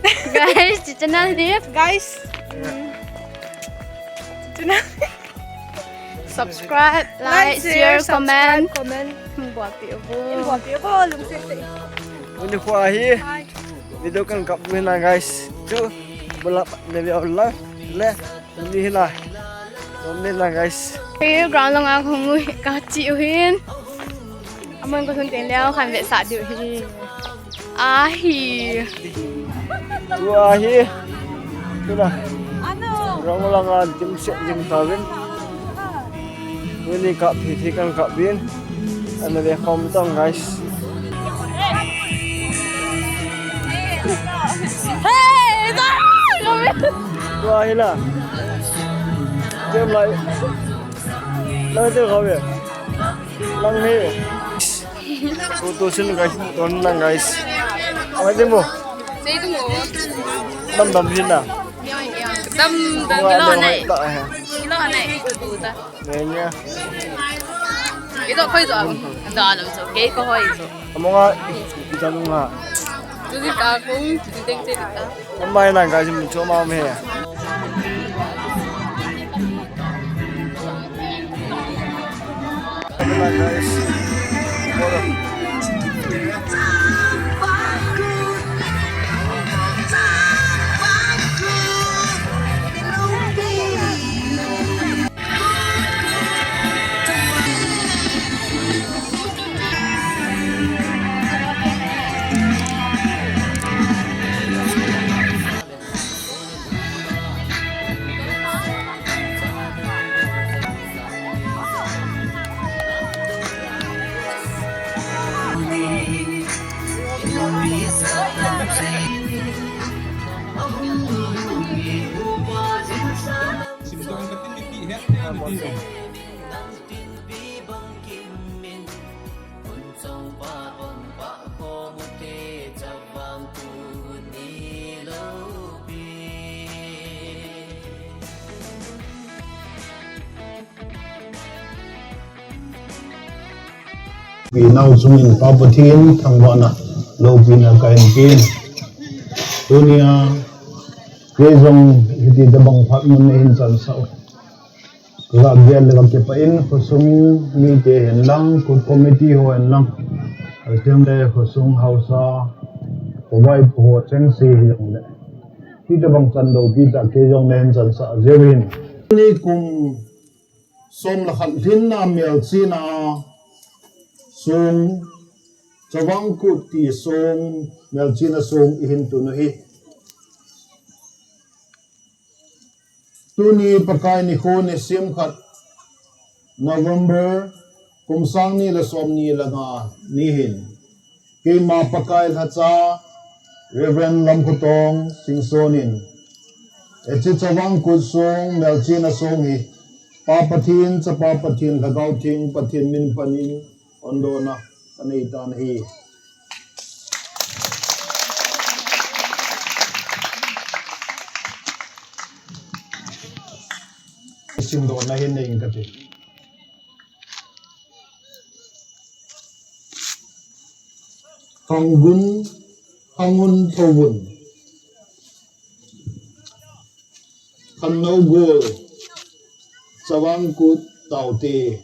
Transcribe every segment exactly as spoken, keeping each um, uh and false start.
Guys, channel ni. Guys. Channel. Subscribe, like, share, comment. Buat pi ubu. Buat pi ubu, lungset te. Uni kho ahi. Video kan kap na guys. Chu bulap na view la. Le. Ni hila. Ni la guys. Hey, ground lang a kong ui ka chi u hin. Amun ko sun ten leo khan vetsah diu hi. Ahi. Tu ahi. Tu na. Ground lang a dim set dim tavin. Uni kap hi thi kan kap bin. Ana ve khom tong guys. Hey, da! Tua hi la. Jem lai. Lang te kau ye. Lang he. Tu tu sin guys, ton lang guys. Ang ate mo. Say to mo. Dam dam hin na. Dam dam kilo na. Kilo na. Nenya. Ito ko ito ako. Dalo so. Kay ko hoy so. Amo nga, isa mo nga. Tuloy ka kung tuloy din sila. Ang mga lang kasi mo choma mo he. Ano lang guys? Pi nau chungin Pa Pathen thangvahna loupina kahin pen. Tunia kei jong hiti tabang phat mun neihin chansah u. Ka gel le ka kipah in, khosung mite hen lang, khut committee ho hen lang, ahilouleh khosung haosa, khovaipo ho chengse hijongle, hitabang chan loupi tah kei jong neihin chansah jeh in. Nikum som le khat lhinna melchihna song, Chavang Kut ti song, melchihna song ihin tun u hi. Tuni Pakai nikho nisim khat November kum sang ni le som ni le nga ni hin, keima Pakai lhacha Reverend Lamkhotong Singson in, hiche Chavang Kut song, melchihna song hi Pa Pathen, Chapa Pathen, Lhagao Theng Pathen min pan in hondohna kanei tan ahi. Simdohna hin nei inge kati. Khangun, Khangun Thouvun. Khannougol, Chavang Kut Taute.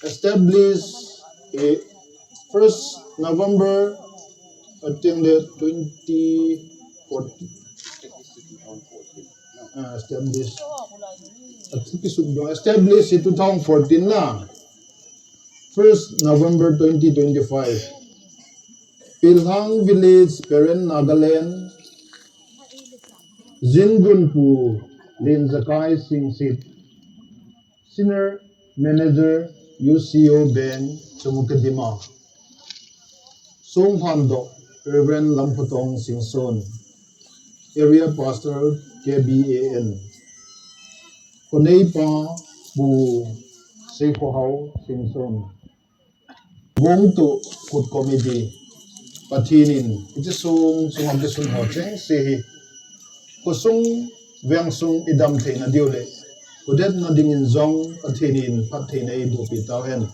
Established, eh, first November, I think the twenty fourteen. Ah, established. I think it should be established in two thousand fourteen na. First November twenty twenty-five. Pilhang Village, Peren, Nagaland. Jingunpu Lenjakai Singsit, Senior Manager, U C O Bank, Chumoukedima. Songphandoh, Reverend Lamkhotong Singson, Area Pastor, K B A N. Khoneipa Pu Seikhohao Singson. Vongtuh Khut Committee, Pathen in hiche song chunga kisun ho chengse hi khosung vengsung idam theina diu le khudetna dingin jong Pathen in phattheina eibohpi tauhen.